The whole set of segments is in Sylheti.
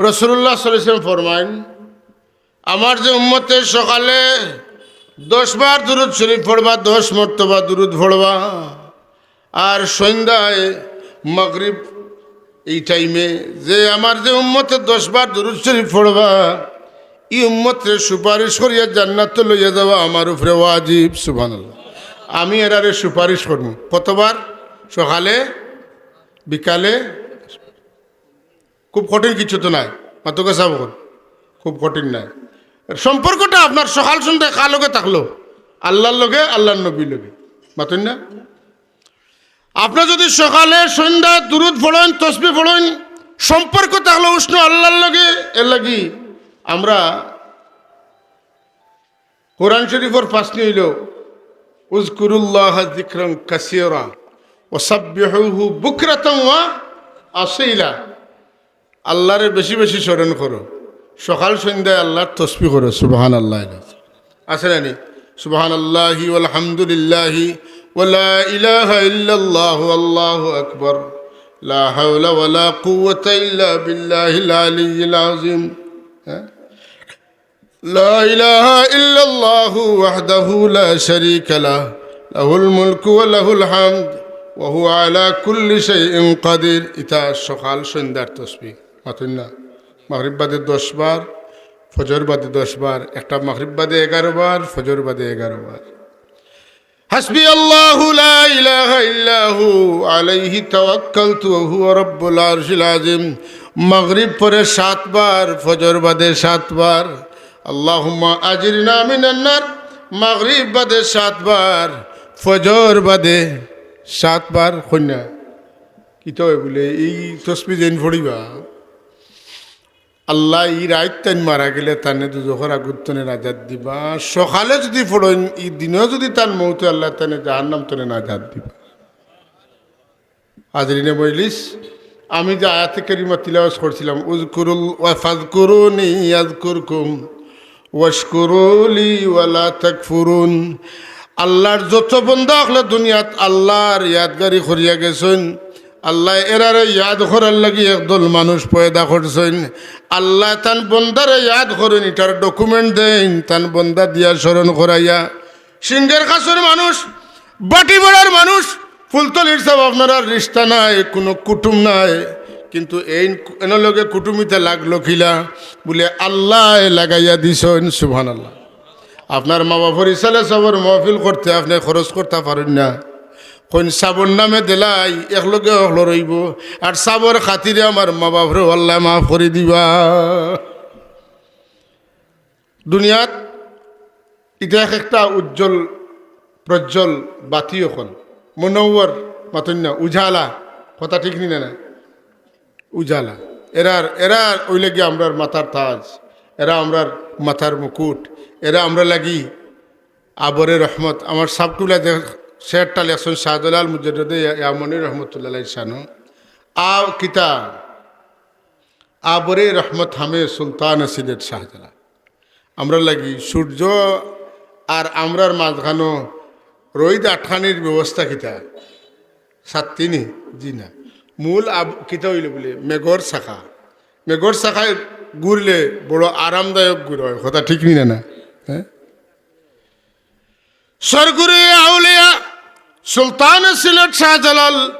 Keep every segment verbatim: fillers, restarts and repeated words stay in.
রাসূলুল্লাহ সাল্লাল্লাহু আলাইহি ওয়াসাল্লাম ফরমাইন, আমার যে উম্মতে সকালে দশ বার দুরুদ শরীফ পড়বা, দশ মর্তবা দুরুদ পড়বা, আর সন্ধ্যায় মাগরিব এই টাইমে যে আমার যে উম্মতে দশ বার দুরুদ শরীফ পড়বা, ই উম্মতরে সুপারিশ করিয়া জান্নাত লইয়া যাওয়া আমার উপরে ওয়াজিব। সুবহানাল্লাহ। আমি এরারে সুপারিশ করমু। কতবার? সকালে, বিকালে। খুব কঠিন কিছু তো নাই। মাতুকা সাহেব, খুব কঠিন নাই। সম্পর্কটা আপনার সকাল সন্ধ্যায় কার লগে থাকলো? আল্লাহর লগে, আল্লাহর নবীর লগে। মাতইন না? আপনি যদি সকালে সন্ধ্যায় দুরুদ পড়ইন, তসবি পড়ইন, সম্পর্ক থাকলো উষ্ণ আল্লাহর লগে। এর লাগি আমরা কোরআন শরীফর পাঁচনি অইলো, "উযকুরুল্লাহা যিকরান কাসীরা ওয়া সাব্বিহুহু বুকরাতান ওয়া আসীলা।" আল্লাহরে বেশি বেশি স্মরণ করো, সকাল সন্ধ্যায় আল্লাহর তসবি করো। সুবহানাল্লাহ। আছে না নি? সুবহানাল্লাহি ওয়াল হামদুলিল্লাহি ওয়া লা ইলাহা ইল্লাল্লাহু আল্লাহু আকবার। লা হাওলা ওয়া লা কুওয়াতা ইল্লা বিল্লাহিল আলিয়্যিল আযীম। হ্যাঁ? লা ইলাহা ইল্লাল্লাহু ওয়াহদাহু লা শারীকা লাহ, লাহুল মুলকু ওয়া লাহুল হামদ, ওয়া হুয়া আলা কুল্লি শাইইন কাদির। ইতা সকাল সন্ধ্যার তসবি। মাতইন না? মাগরিব বাদে দশ বার, ফজর বাদে দশ বার, একটা মাগরিব বাদে এগারো বার, ফজর বাদে এগারো বার। হাসবি আল্লাহু লা ইলাহা ইল্লা হু, আলাইহি তাওয়াক্কালতু ওয়া হুয়া রাব্বুল আরশিল আযীম। মাগরিব পরে সাতবার, ফজর বাদে সাতবার। আল্লাহুম্মা আজিরনা মিনান নার, মাগরিব বাদে সাতবার, ফজর বাদে সাতবার। কইন না? কিতা অয় বুলে, এই তসবি যেইন পড়িবা, আল্লায় ই রাইত তাইন মারা গেলে তানে দুজখর আগুর তনে নাজাত দিবা। সকালে যুদি পড়ইন, ই দিনো যুদি তান মউত অয়, আল্লায় তানে জাহান্নাম তনে নাজাত দিবা। হাজিরিনে মজলিস, আমি যে আয়াতে কারিমা তিলাওয়াত করছিলাম, "উযকুরুল ওয়া ফাযকুরুনি আযকুরকুম ওয়াশকুরু লি ওয়া লা তাকফুরুন।" আল্লাহর যত বন্দা অকলে দুনিয়াত আল্লাহর ইয়াদগারি করিয়া গেছইন, আল্লায় এরারে ইয়াদ করার লাগি একদল মানুষ পয়দা করছইন। আল্লায় তান বন্দারে ইয়াদ করইন, ইটার document দেইন, তান বন্দা দিয়া স্মরণ করাইয়া। সিংহের কাছর মানুষ, বাটিপাড়ার মানুষ, ফুলতলির সাব আপনারার রিশতা নাই, কুনু কুটুম নাই, কিন্তু এইন এন লগে কুটুমিতে লাগলো কিলা? বুলে আল্লায় লাগাইয়া দিছইন। সুবহানাল্লাহ। আপনার মা বাফর ইসালে সাবর মহফিল করতে আপনে খরচ করতা পারইন না। কইন সাবর নামে দিলাই, একলগে অকল রইবো। আর সাবর খাতিরে আমার মা বাফরেও আল্লায় মাফ করি দিবা। দুনিয়াত ইটা এক একটা উজ্জ্বল প্রজ্জ্বল বাতি অকল। মুনাওয়ার, মাতইন না, উজালা। কথা ঠিক নি না? উজালা। এরার, এরার অইলা গি আমরার মাথার তাজ, এরা আমরার মাথার মুকুট, এরা আমরার লাগি আবরে রহমত। আমার সাব কিবলা যে শেরটা লেখছইন শাহজালাল মুজাররদে ইয়ামনি রহমতুল্লাহ আলাইহির শানো। আ কিতা? আবরে রহমত হামে সুলতান সিলেট শাহজালাল। আমরার লাগি সূর্য আর আমরার মাঝখানো রইদ আটকানির ব্যবস্থা কিতা? ছাত্তি নি? জি না। মূল আব-, কিতা অইলো বুলে, মেঘর শাখা। মেঘর শাখায় ঘুরলে বড় আরামদায়ক ঘুর অয়। কথা ঠিক নি না, না? হ্যাঁ? সরগুরু আউলিয়া সুলতান সিলেট শাহজালাল,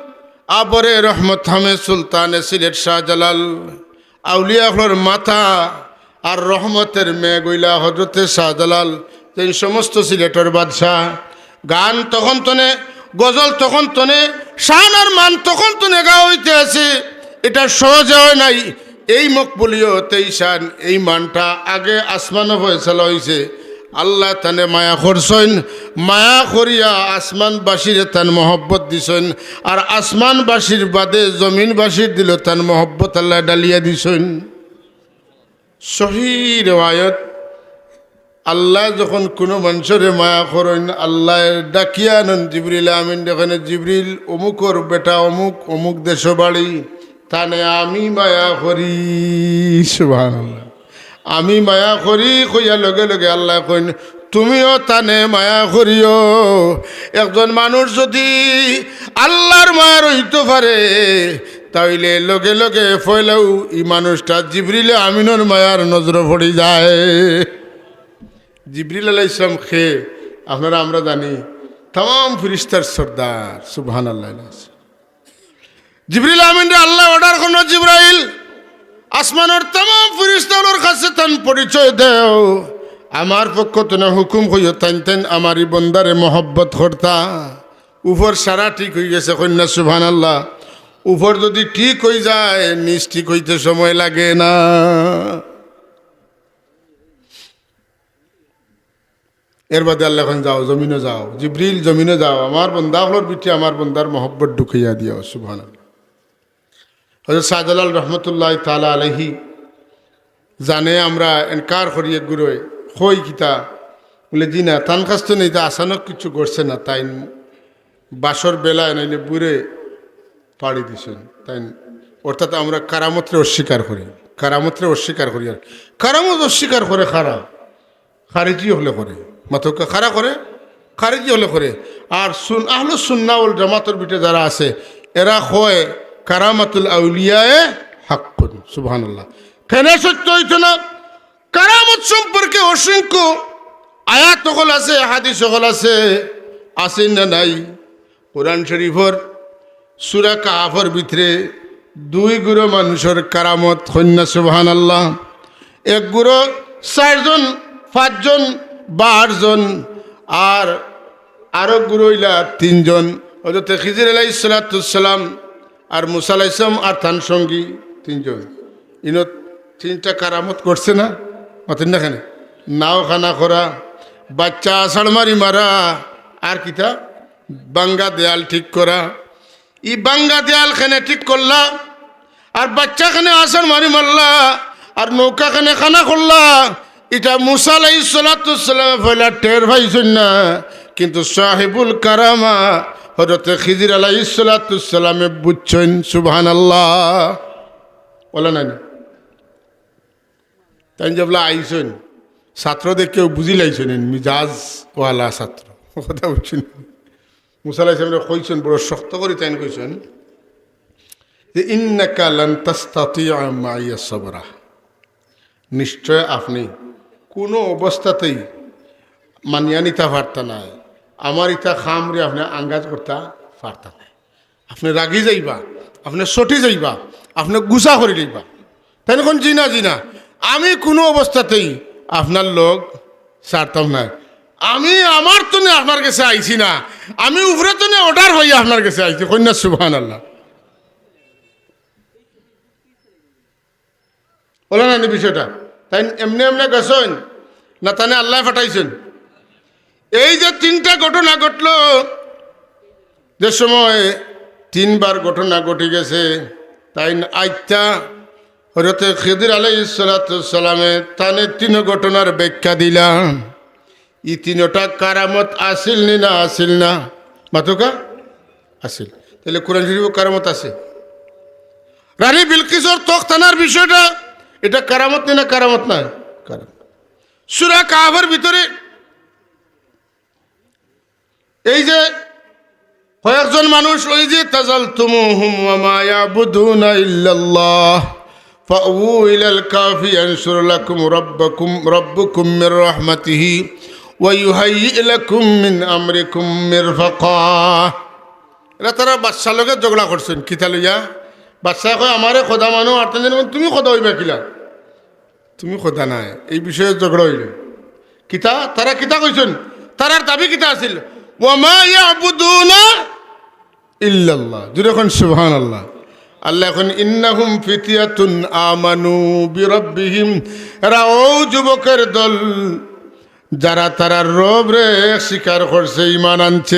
আবরে রহমত হামে সুলতান সিলেট শাহজালাল, আউলিয়া অকলর মাথা আর রহমতের মেঘ অইলা হজরতে শাহজালাল, যেইন সমস্ত সিলেটর বাদশাহ। গান তখন তনে, গজল তখন তনে, শান আর মান তখন তনে গাওয়া অইতে আছে। ইটা সহজে অয় নাই। এই মকবুলিয়ত, এই শান, এই মানটা আগে আসমানো ফয়সালা অইছে। আল্লায় তানে মায়া করছইন, মায়া করিয়া আসমানবাসীরে তান মহব্বত দিছইন, আর আসমানবাসীর বাদে জমিনবাসীর দিলো তান মহব্বত আল্লায় ডালিয়া দিছইন। সহি রেওয়ায়ত, আল্লায় যখন কুনু মানষরে মায়া করইন, আল্লায় ডাকিয়া আনইন জিবরিল আমিনরে, কইন, "জিবরিল, অমুকর বেটা অমুক, অমুক দেশো বাড়ি, তানে আমি মায়া করি।" সুবহানাল্লাহ। "আমি মায়া করি" কইয়া লগে লগে আল্লায় কইন, "তুমিও তানে মায়া করিও।" একজন মানুষ যুদি আল্লার মায়ার অইতো পারে, তাইলে লগে লগে ফয়লাউ ই মানুষটা জিবরিল আমিনর মায়ার নজরো পড়ি যায়। জিবরিল আলাইহিস সালাম খে, আপনারা আমরা জানি, তামাম ফিরিস্তার সর্দার। সুবহানাল্লাহ। জিবরিল আমিনরে আল্লায় অর্ডার করইন, জিবরাইল, আসমানর তামাম ফিরিস্তা অকলর কাছে তান পরিচয় দেও, আমার পক্ষ তনে হুকুম কইও, তাইন তাইন আমার ই বন্দারে মহব্বত করতা। উপর সারা ঠিক অইগেছে, কইন না সুবহানাল্লাহ। উপর যদি ঠিক অই যায়, নিচ ঠিক অইতে সময় লাগে না। এর বাদে আল্লায় কইন, "যাও, জমিনো যাও, জিবরিল, জমিনো যাও, আমার বন্দা অকলর ভিতরে আমার বন্দার মহব্বত ঢুকাইয়া দিও।" সুবহানাল্লাহ। হযরত শাহজালাল রহমতুল্লাহ তাআলা আলাইহি জানে আমরা এনকার করি এগুরে, কই কিতা? বলে, "জি না, তান কাছ তো নেই, তা আচানক কিছু ঘটছে না, তাইন বাসর বেলায় নাইলে বুড়ে পাড়ি দিছেন।" তাইন, অর্থাৎ আমরা কারামতরে অস্বীকার করি, কারামতরে অস্বীকার করি। আর কারামত অস্বীকার করে কারা? খারিজি অকলে করে। মাতউক্কা, কারা করে? খারিজি অকলে করে। আর সুন-, আহলুস সুন্নাহ ওয়াল জামাতর ভিতরে যারা আছে, এরা কয়, "কারামাতুল আউলিয়ায়ে হাক্কুন।" সুবহানাল্লাহ। কেনে সত্য অইতো না? কারামত সম্পর্কে অসংখ্য আয়াত অকল আছে, হাদিস অকল আছে, আছে না নাই? কোরআন শরীফর সূরা কাহাফর ভিতরে দুই গুরু মানুষর কারামত, কইন না সুবহানাল্লাহ। এক গুরু চাইরজন, পাঁচজন বা আটজন, আর আরো গুরু অইলা তিনজন, হযরতে খিজির আলাইহিস সালাতু ওয়াস সালাম আর মুসা আলাইহিস সালাম আর তান সঙ্গী তিনজন। ইনো তিনটা কারামত ঘটছে না? মাতইন না কেনে? নাও খানা করা, বাচ্চা আছাড় মারি মারা, আর কিতা? ভাঙ্গা দেয়াল ঠিক করা। ই ভাঙ্গা দেয়াল কেনে ঠিক করলা, আর বাচ্চা কেনে আছাড় মারি মারলা, আর নৌকা কেনে খানা করলা, ইটা মুসা আলাইহিস সালাতু ওয়াস সালামে পয়লা টের পাইছইন না, কিন্তু সাহেবুল কারামা হযরতে খিজির আলাইহিস সালাতু ওয়াস সালামে বুঝছইন। সুবহানাল্লাহ। বলা নাই না? তাইন যেবলা আইছইন, ছাত্র দেখিয়াউ বুঝিলাইছইন, মিজাজ ওয়ালা ছাত্র। কথা বুঝছইন? মুসা আলাইহিস সালামরে কইছইন, বড় শক্ত করি তাইন কইছইন যে, "ইন্নাকা লান তাস্তাতিয়া মাইয়া সাবরা।" নিশ্চয় আপনি কোনো অবস্থাতেই মানিয়া নিতা পারতা নায়, আমার ইতা কামরে আপনে আঙ্গাজ করতা পারতা নায়। আপনে রাগি যাইবা, আপনে চটি যাইবা, আপনে গুসা করি লইবা। তাইন কইন, "জি না, জি না, আমি কোনো অবস্থাতেই আপনার লগ ছাড়তাম না। আমি আমার তনে আপনার গেছে আইছি না, আমি উপরে তনে অর্ডার পাইয়া আপনার গেছে আইছি।" কইন না সুবহানাল্লাহ। বলা নানি বিষয়টা? তাইন এমনে এমনে গেছইন না, তানে আল্লায় পাঠাইছইন? এই যে তিনটা ঘটনা ঘটলো, যে সময় তিনবার ঘটনা ঘটি গেছে, তাইন আইতা হযরতে খিদির আলাইহিস সালাতু ওয়াস সালামে তানে তিন ঘটনার ব্যাখ্যা দিলা। ই তিনটা কারামত আছিল নি না আছিল না? মাতউক্কা? আছিল। তাইলে কোরআন শরীফো কারামত আছে। রানী বিলকিসর তখত আনার বিষয়টা, ইটা কারামত নি না কারামত নায়? কারামত। সূরা কাহাফর ভিতরে এই যে কয়েকজন মানুষ, "ওয়া ইজ ইতাজালতুমুহুম ওয়া মা ইয়াবুদুনা ইল্লাল্লাহ, ফাআওয়ু ইলাল কাহফি ইয়ানশুর লাকুম রাব্বাকুম, রাব্বুকুম মির রাহমাতিহি ওয়া ইউহাইয়ি লাকুম মিন আমরিকুম মিরফাকা।" এরা তারা বাদশার লগে ঝগড়া করছইন, কিতা লইয়া? বাদশায় কয়, "আমারে খোদা মানো, আর তাইন কইন, তুমি খোদা অইবা কিলা?" তুমি খোদা নায়, এই বিষয়ে ঝগড়া অইলো। কিতা? তারা কিতা কইছইন? তারার দাবি কিতা আছিল? "ওয়া মা ইয়াবুদুনা ইল্লাল্লাহ।" জোরে কইন সুবহানাল্লাহ। আল্লায় কইন, "ইন্নাহুম ফিতিয়াতুন আমানু বিরাব্বিহিম।" এরা অউ যুবকের দল, যারা তারার রবরে স্বীকার করছে, ঈমান আনছে।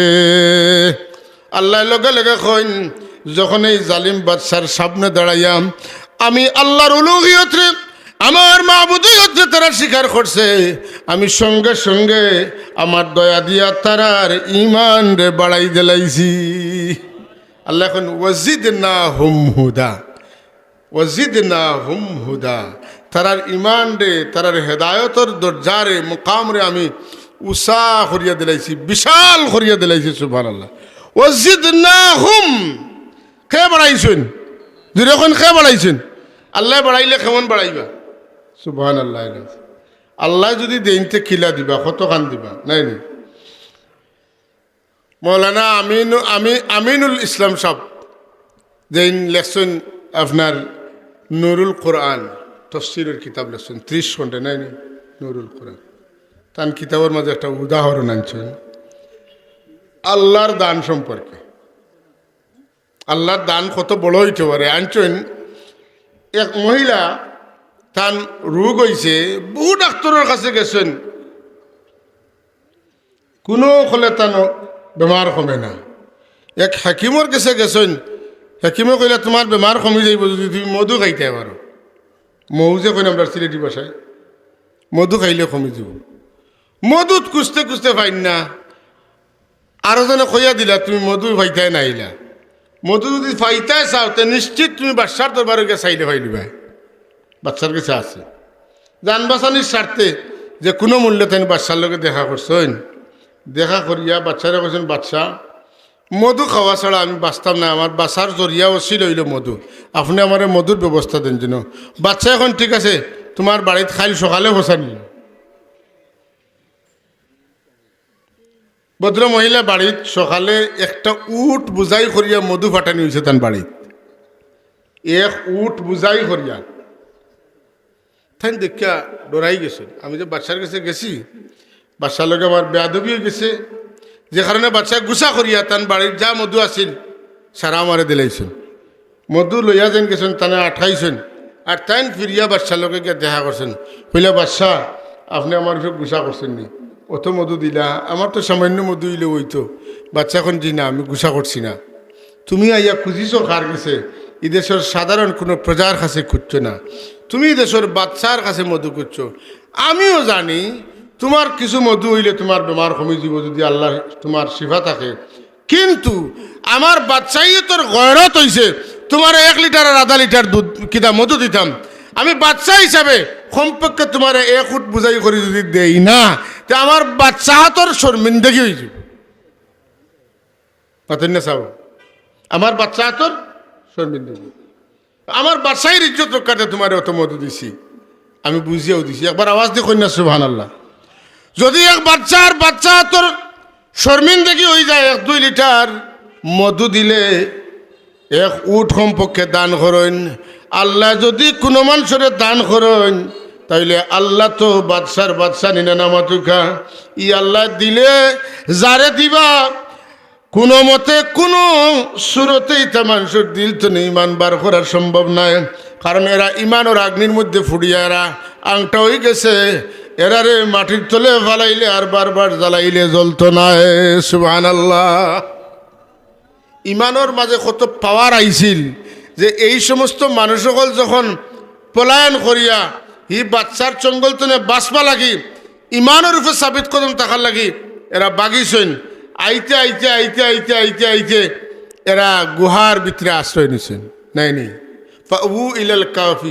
আল্লায় লগে লগে কইন, যখন এই জালিম বাদশার সামনে দাঁড়াইয়া আমি আল্লাহর উলুহিয়তরে, আমার মাবুদিয়তরে তারা স্বীকার করছে, আমি সঙ্গে সঙ্গে আমার দয়া দিয়া তারার ঈমানরে বাড়াই দিলাইছি। আল্লায় কইন, "ওয়াজিদনাহুম হুদা।" "ওয়াজিদনাহুম হুদা।" তারার ঈমানরে, তারার হেদায়তর দরজারে, মুকামরে আমি উসা করিয়া দিলাইছি, বিশাল করিয়া দিলাইছি। সুবহানাল্লাহ। "ওয়াজিদনাহুম।" কে বাড়াইছইন? জুরে কইন, কে বাড়াইছইন? আল্লায় বাড়াইলে কেমন বাড়াইবা? সুবহানাল্লাহ। আল্লায় যুদি দেইন তে কিলা দিবা, কতখান দিবা, নায় নি? মৌলানা আমিনু-, আমি-, আমিনুল ইসলাম সাব যেইন লেখছইন আপনার নুরুল কোরআন, তফসিরর কিতাব লেখছইন, ত্রিশ খন্ডে, নায় নি? নুরুল কোরআন। তান কিতাবর মাঝে একটা উদাহরণ আনছইন আল্লার দান সম্পর্কে। আল্লার দান কত বড় অইতে পারে। আনছইন এক মহিলা, তান রোগ অইছে, বহু ডাক্তরর কাছে গেছইন, কুনু অকলে তান বেমার কমে না। এক হাকিমর গেছে গেছইন, হাকিমে কইলা, "তুমার বেমার কমি যাইবো যুদি তুমি মধু খাইতায় পারো।" মৌ যে কইন আমরার সিলেটি ভাষায়, মধু খাইলে কমি যাইবো। মধুত খুজতে খুজতে পাইন না, আরো জনে কইয়া দিলা, "তুমি মধু পাইতায় নাইলা।" মধু যুদি পাইতায় চাও, তে নিশ্চিত তুমি বাদশার দরবারো গিয়া চাইলে পাইলিবায়। বাদশার গেছে আছে। জান বাচানির স্বার্থে যে কুনু মূল্যে তাইন বাদশার লগে দেখা করছইন। দেখা করিয়া বাদশারে কইছইন, "বাদশা, মধু খাওয়া ছাড়া আমি বাচতাম না, আমার বাচার জরিয়া অসিলা অইলো মধু। আপনে আমারে মধুর ব্যবস্থা দেইন যেন।" বাদশায় কইন, "ঠিক আছে, তুমার বাড়িত কাইল সকালে পৌঁছানি।" ভদ্র মহিলা বাড়িত সকালে একটা উট বুঝাই করিয়া মধু পাঠানি অইছে তান বাড়িত। এক উট বুঝাই করিয়া। তাইন দেখিয়া ডরাই গেছইন, "আমি যে বাদশার গেছে গেছি, বাদশার লগে আমার বেয়াদবি অইগেছে, যে কারণে বাদশায় গুসা করিয়া তান বাড়িত যা মধু আছিল, সারা আমারে দিলাইছইন।" মধু লইয়া যেইন গেছইন, তানে আটকাইছইন। আর তাইন ফিরিয়া বাদশার লগে গিয়া দেখা করছইন। কইলা, "বাদশা, আপনে আমার উপরে গুসা করছইন নি? অত মধু দিলা, আমার তো সামান্য মধু অইলেও অইতো।" বাদশায় কইন, "জি না, আমি গুসা করছি না। তুমি আইয়া খুজিছো কার গেছে? ই দেশর সাধারণ কুনু প্রজার কাছে খুজছো না, তুমি ই দেশর বাদশার কাছে মধু খুজছো। আমিও জানি তুমার কিছু মধু অইলে তুমার বেমার কমি যাইবো, যুদি আল্লায় তুমার শিফা থাকে।" কিন্তু আমার বাদশাহিয়তর গয়রত অইছে, তুমারে এক লিটার আর আধা লিটার দুধ কিতা মধু দিতাম। আমি বাদশা হিসাবে কমপক্ষে তুমারে এক উট বুঝাই করি যুদি দেই না, তে আমার বাদশাহতর শর্মিন্দগি অইযিবো। মাতইন না সাব, আমার বাদশাহতর শর্মিন্দগি। আমার বাদশাহির ইজ্জত রক্ষার্থে তুমারে অত মধু দিছি, আমি বুঝিয়াও দিছি। একবার আওয়াজ দি কইন না সুবহানাল্লাহ। যুদি এক বাদশার বাদশাহতর শর্মিন্দগি অইযায়, এক দুই লিটার মধু দিলে এক উট কমপক্ষে দান করইন। আল্লায় যুদি কুনু মানষরে দান করইন, তাইলে আল্লা তো বাদশার বাদশা নি না, না মাতুক্কা। ই আল্লায় দিলে যারে দিবা, কুনু মতে কুনু সুরতে ইতা মানষর দিল তনে ইমান বার করা সম্ভব নায়। কারণ এরা ইমানর আগ্নির মধ্যে ফুড়িয়া এরা আংটা অইগেছে। এরারে মাটির তলে ফালাইলে আর বারবার জ্বালাইলে জ্বলতো নায়। সুবহানাল্লাহ। ইমানর মাঝে কত power আইছিল যে এই সমস্ত মানুষ অকল যখন পলায়ন করিয়া ই বাদশার চঙ্গল তনে বাচবার লাগি, ইমানর উপরে সাবিত কদম থাকার লাগি এরা বাগিছইন। আইতে আইতে আইতে আইতে আইতে আইতে এরা গুহার ভিতরে আশ্রয় নিছইন। নায় নি? فأووا إلى الكهف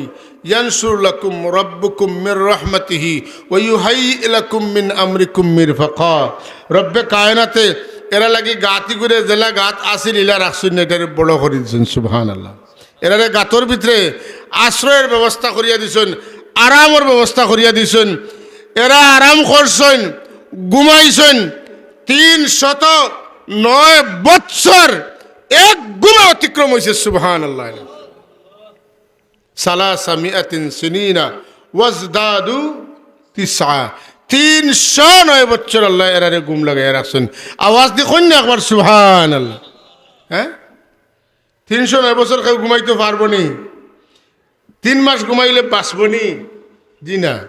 ينشر لكم ربكم من رحمته ويهيئ لكم من أمركم مرفقا। রব্বে কায়নাতে এরার লাগি গাত ইগুরে যেলা গাত আছিল ইলা রাখছইন না, এটারে বড় করি দিছইন। সুবহানাল্লাহ। এরারে গাতর ভিতরে আশ্রয়র ব্যবস্থা করিয়া দিছইন, আরামর ব্যবস্থা করিয়া দিছইন। এরা আরাম করছইন, ঘুমাইছইন। তিনশত নয় বৎসর এক ঘুমে অতিক্রম অইছে। সুবহানাল্লাহ। সালাসা মিআতিন সিনিনা ওয়াজদাদু তিসআ। তিনশো নয় বছর আল্লায় এরারে ঘুম লাগাইয়া রাখছইন। আওয়াজ দি কইন না একবার সুবহানাল্লাহ। হ্যাঁ, তিনশো নয় বছর কেউ ঘুমাইতো পারবো নি? তিন মাস ঘুমাইলে বাচবো নি? জি না।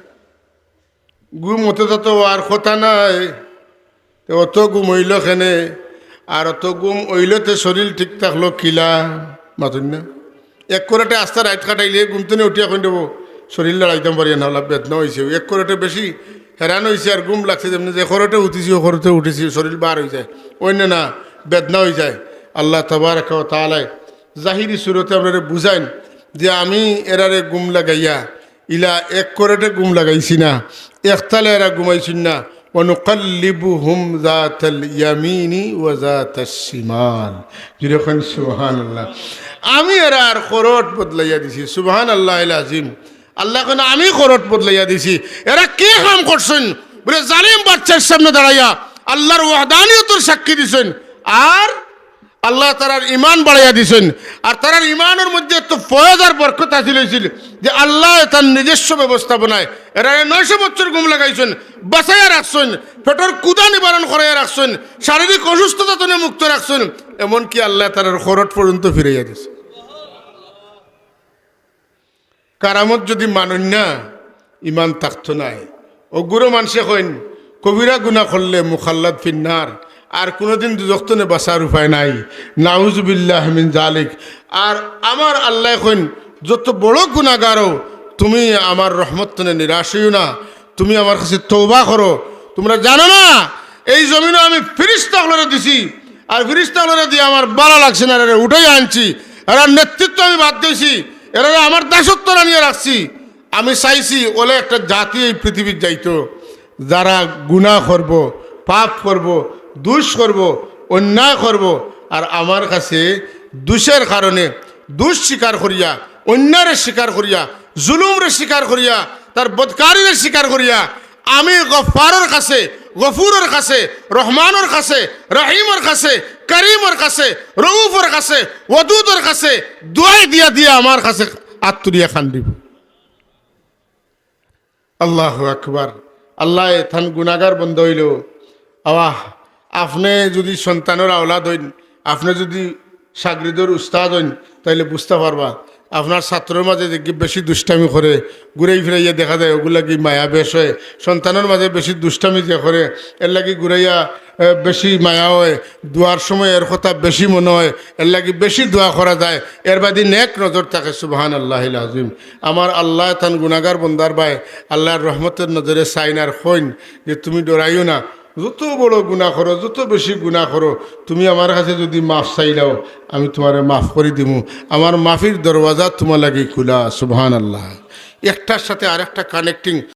ঘুম অত তত অওয়ার কথা নায়। তে অত ঘুম অইলো কেনে? আর অত ঘুম অইলো তে শরীল ঠিক থাকলো কিলা? মাতইন না। এক করেটে আস্তা রাইত কাটাইলে ঘুম তনে উঠিয়া কইন দেবো, শরীল লড়াইতাম পারিয়ার না, অলা বেদনা অইছে। এক করেটে বেশি হেরান অইছে আর ঘুম লাগছে, যেমনে যে করেটে উঠিছি, ও করেটে উঠিছি, শরীল বার অইযায়। অইন্য না, বেদনা অইযায়। আল্লাহ তাবারাকা ওয়া তাআলায় জাহিরি সুরতে আমরারে বুঝাইন যে আমি এরারে ঘুম লাগাইয়া ইলা এক করেটে ঘুম লাগাইছি না, একতালে এরা ঘুমাইছইন না, ونقلبهم ذات اليمين وذات الشمال. জোরে কইন সুবহানাল্লাহ। আমি এরার খরট বদলাইয়া দিছি। সুবহানাল্লাহিল আযীম। আল্লায় কইন, আমি খরট বদলাইয়া দিছি। এরা কি কাম করছইন? বলে, জালিম বাদশার সামনে দাঁড়াইয়া আল্লাহর ওয়াহদানিয়তর সাক্ষী দিছইন। আর আল্লায় তারার ইমান বাড়াইয়া দিছইন। আর তারার ইমানর মধ্যে তো ফয়েজ আর বরকত হাসিল অইছিল যে আল্লায় তান নিজস্ব ব্যবস্থাপনায় এরারে নয়শো বছর ঘুম লাগাইছইন, বাঁচাইয়া রাখছইন, পেটর ক্ষুধা নিবারণ করাইয়া রাখছইন, শারীরিক অসুস্থতা তনে মুক্ত রাখছইন, এমনকি আল্লায় তারার খরট পর্যন্ত ফিরাইয়া দিছইন। কারামত যুদি মানইন না, ইমান থাকতো নায়। অগুরে মানষে কইন, কবিরা গুনা করলে মুখাল্লাদ ফিন্নার, আর কুনুদিন দুজখ তনে বাঁচার উপায় নাই। নাউজুবিল্লাহ মিন জালিক। আর আমার আল্লায় কইন, যত বড় গুনাগার অও, তুমি আমার রহমত তনে নিরাশ অইও না, তুমি আমার কাছে তওবা করো। তুমরা জানো না, এই জমিনো আমি ফিরিস্তা অকলরে দিছি, আর ফিরিস্তা অকলরে দিয়া আমার ভালা লাগছে না, এরারে উঠাইয়া আনছি, এরার নেতৃত্ব আমি বাদ দিছি, এরারে আমার দাসত্ব আনিয়া রাখছি। আমি চাইছি অলা একটা জাতি এই পৃথিবীত যাইতো, যারা গুনা করবো, পাপ করবো, দুষ করবো, অন্যায় করবো, আর আমার কাছে দুষর কারণে দুষ স্বীকার করিয়া, অন্যায়রে স্বীকার করিয়া, জুলুমরে স্বীকার করিয়া, তার বদকারিরে স্বীকার করিয়া, আমি গফফারর কাছে, গফুরর কাছে, রহমানর কাছে, রহিমর কাছে, করিমর কাছে, রউফর কাছে, ওয়াদুদর কাছে দোয়াই দিয়া দিয়া আমার কাছে আত তুলিয়া কান্দিবো। আল্লাহু আকবার। আল্লায় তান গুনাগার বন্দা অইলেও, আওয়াহ, আপনে যুদি সন্তানর আওলাদ অইন, আপনে যুদি শাগরিদর উস্তাদ অইন, তাইলে বুঝতা পারবা, আপনার ছাত্রর মাঝে যেগি বেশি দুষ্টামি করে, ঘুরাই ফিরাইয়া দেখা যায়, অগুর লাগি মায়া বেশ অয়। সন্তানর মাঝে বেশি দুষ্টামি যে করে, এর লাগি ঘুরাইয়া, এ, বেশি মায়া অয়। দোয়ার সময় এর কথা বেশি মনো অয়, এর লাগি বেশি দোয়া করা যায়, এর বাদে নেক নজর থাকে। সুবহানাল্লাহিল আযীম। আমার আল্লায় তান গুনাগার বন্দার বায় আল্লার রহমতর নজরে চাইন আর কইন যে, তুমি ডরাইও না, যত বড় গুনা করো, যত বেশি গুনা করো, তুমি আমার কাছে যুদি মাফ চাইলাও, আমি তুমারে মাফ করি দিমু। আমার মাফির দরওয়াজা তুমার লাগি খুলা। সুবহানাল্লাহ। একটার সাথে আরেকটা connecting।